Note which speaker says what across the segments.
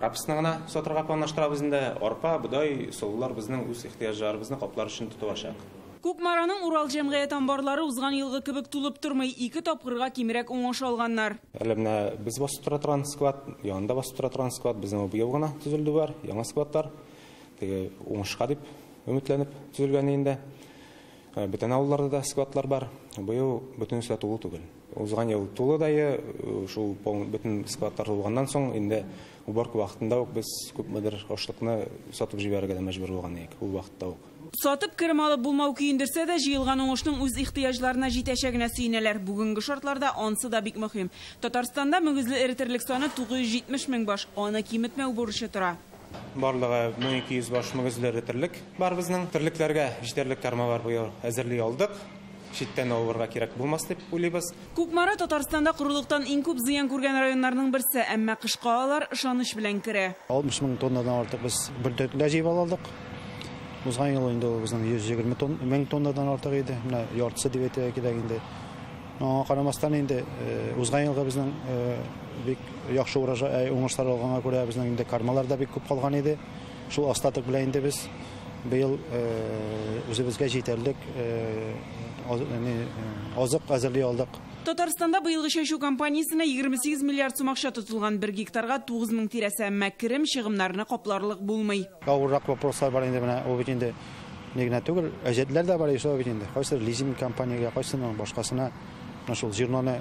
Speaker 1: Рапсны гына сатырга планлаштырабыз инде. Арпа, бодай, солылар безнең үз ихтыяҗларыбызны каплар өчен тотылачак.
Speaker 2: Кукмараның Урал җәмгыять амбарлары узган елгы кебек тулып тормый, 2 тапкырга кимрәк уңыш алганнар.
Speaker 1: Әле менә без басып тора торган склад, янында басып тора торган склад безнең быел гына төзелде бар, яңа складлар. Теге уңышка дип өметләнеп төзелгән инде. Бөтен авылларда да складлар бар. Быел бөтенесе дә тулы түгел. Узган ел тулы да, шул бөтен складлар тулганнан соң инде уборка вакытында ук без күпмедер ашлыкны сатып җибәрергә дә мәҗбүр булган идек ул вакытта ук.
Speaker 2: Сатып керем алып булмау көендерсә дә, җыелган уңышның үз ихтыяҗларына җитәчәгенә сөенәләр. Бүгенге шартларда ансы да бик мөһим. Татарстанда мөгезле эре терлек саны 970 мең баш, аны киметмәү бурычы тора.
Speaker 1: Барлыгы 1200 баш мөгезле эре терлек бар безнең. Терлекләргә җитәрлек корма бар быел әзерли алдык. Читтән алырга кирәк булмас дип уйлыйбыз.
Speaker 2: Кукмара Татарстанда корылыктан иң күп зыян күргән районнарның берсе, әмма кышка алар ышаныч белән керә.
Speaker 3: 60 мең тоннадан артык без бөртекләр җыеп алдык. Узган ел инде ул безнең 120 мең тоннадан артык иде. Менә яртысы дип әйтергә кирәк инде. Аңа карамастан инде узган елгы безнең бик яхшы урожай уңышлар алганга күрә безнең инде кармалар да бик күп калган иде. Шул остаток белән инде без быел үзебезгә җитәрлек азык әзерли алдык.
Speaker 2: Татарстанда быелгы чәчү кампаниясенә 28 миллиард сум акча тотылган, бер гектарга 9 мең тирәсе, әмма керем чыгымнарны капларлык булмый.
Speaker 3: Авыррак вопрослар бар инде, менә ул бит инде ни генә түгел, әҗәтләр дә бар ишәү бит инде. Кайсы лизинг компаниягә, кайсының башкасына менә шул зерноны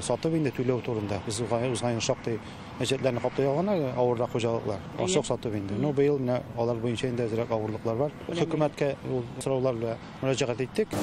Speaker 3: сатып инде түләү турында. Без узган ел шактый әҗәтләрне каплый алган авыррак хуҗалыклар, ашлык сатып инде. Ну быел менә алар буенча инде әзрәк авырлыклар бар. Хөкүмәткә ул сораулар белән мөрәҗәгать иттек.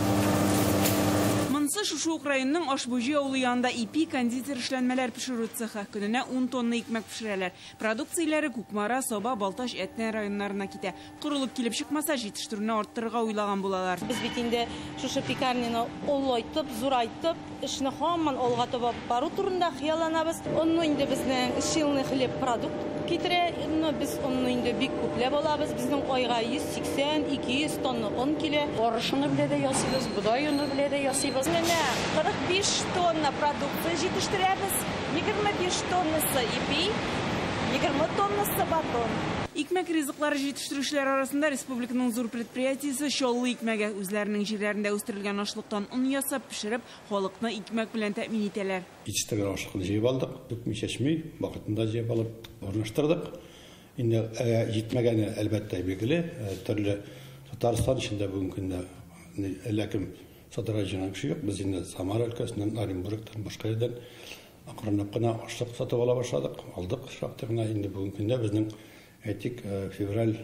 Speaker 2: Монысы шушы ук районның Аш-Буҗи авылы янында ипи, кондитер эшләнмәләр пешерү цехы. Көненә 10 тонна икмәк пешерәләр. Продукцияләре Кукмара, Саба, Балтач, Әтнә районнарына китә. Корылык килеп чыкмаса, җитештерүне арттырырга уйлаган булалар.
Speaker 4: Без бит инде шушы пекарняны олайтып, зурайтып, эшне һаман алга таба бару турында хыялланабыз. Онны инде безнең шилный хлеб продукт китерә, но без онны инде бик күпләп алабыз. Безнең айга 180-200 тонна он килә.
Speaker 5: Арышны белә дә ясыйбыз, бодай оны белә дә ясыйбыз.
Speaker 6: Менә 45 тонна продукция җитештерәбез. 25 тоннасы ипи, 20 тоннасы батон.
Speaker 2: Икмәк ризыклары җитештерүчеләр арасында республиканың зур предприятиесе Чаллы икмәге. Үзләренең җирләрендә үстерелгән ашлыктан он ясап, пешереп, халыкны икмәк белән тәэмин итәләр.
Speaker 7: Җитештергән ашлыкны җыеп алдык, түкми чәчми, вакытында җыеп алып урнаштырдык. Инде җитмәгәне әлбәттә билгеле, төрле Татарстан эчендә бүгенге көндә әллә кем сатырга җыйган кеше юк. Без инде Самара өлкәсеннән, Оренбургтан, башка җирдән акрынлап кына ашлык сатып ала башладык, алдык шактый гына. Инде бүгенге көндә безнең, әйтик, февраль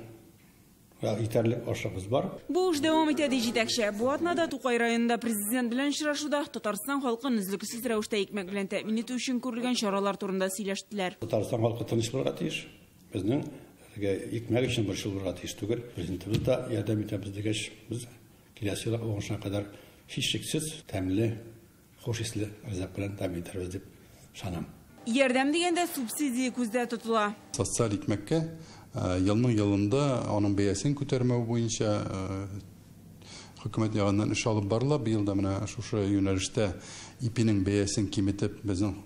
Speaker 7: итәрлек ашлыгыбыз бар.
Speaker 2: Бу эш дәвам итә, ди җитәкче. Бу атнада Тукай районында президент белән очрашуда Татарстан халкын өзлексез рәвештә икмәк белән тәэмин итү өчен күрелгән чаралар турында сөйләштеләр.
Speaker 7: Татарстан халкы тыныч булырга тиеш. Безнең икмәк өчен борчылырга тиеш түгел. Президентыбыз да ярдәм итәбез дигәч, без киләсе елга уңышына кадәр һичшиксез тәмле, хуш исле ризык белән тәэмин итәрбез дип ышанам.
Speaker 2: Ярдәм дигәндә субсидия күздә тотыла.
Speaker 8: Социаль икмәккә елның елында аның бәясен күтәрмәү буенча хөкүмәт ягыннан эш алып барыла. Быел да менә шушы юнәлештә ипинең бәясен киметеп, безнең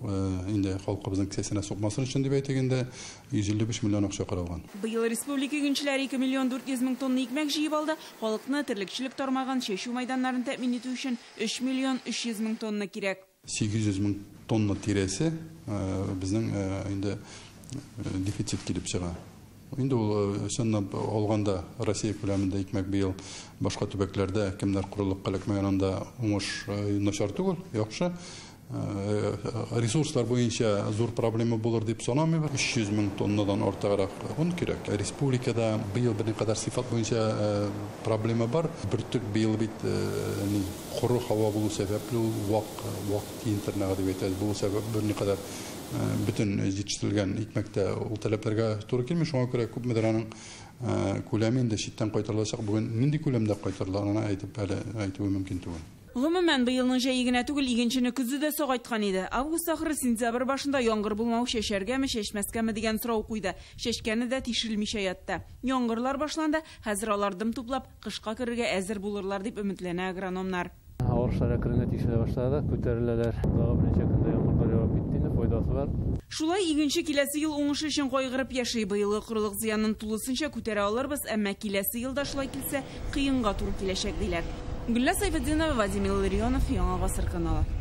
Speaker 8: инде халкыбызның кесәсенә сукмасын өчен дип әйтик инде 155 миллион акча каралган.
Speaker 2: Быел республика игенчеләре 2 миллион 400 мең тонна икмәк җыеп алды. Халыкны терлекчелек тармагын, чәчү мәйданнарын тәэмин итү өчен 3 миллион 300 мең тонна кирәк.
Speaker 8: 800 мең тонна тирәсе безнең инде дефицит килеп чыга. Инде ул чынлап алганда Россия күләмендә икмәк быел башка төбәкләрдә кемнәр корылыкка эләкмәгән, анда уңыш начар түгел, яхшы. Ресурслар буенча зур проблема булыр дип санамыйбыз. 300 мең тоннадан артыграк он кирәк. Республикада быел берникадәр сыйфат буенча проблема бар. Бөртек быел бит коры һава булу сәбәпле ул вак тиен тырнагы дип әйтәбез. Бу сәбәп берникадәр бөтен җитештерелгән икмәктә ул таләпләргә туры килми. Шуңа күрә күпмедер аның күләме инде читтән кайтарылачак. Бүген нинди күләмдә кайтарыла, аны әйтеп әле әйтүе мөмкин түгел.
Speaker 2: Гомумән, быелның җәе генә түгел, игенчене көзе дә сагайткан иде. Август ахыры, сентябрь башында яңгыр булмау чәчәргәме, чәчмәскәме дигән сорау куйды. Чәчкәне дә тишелмичә ятты. Яңгырлар башланды, хәзер алар дым туплап, кышка керергә әзер булырлар дип өметләнә агрономнар.
Speaker 9: Авырышлар әкренләп тишелә башлады, күтәреләләр. Тагы берничә көндә яңгырлар явып китте инде, файдасы бар. бар.
Speaker 2: Шулай игенче киләсе ел уңышы өчен кайгырып яши. Быелгы корылык зыянын тулысынча күтәрә алырбыз, әмма киләсе елда шулай килсә, кыенга туры киләчәк, диләр. Гөлназ Сайфетдинова, Владимир Ларионов, Яңа Гасыр каналы.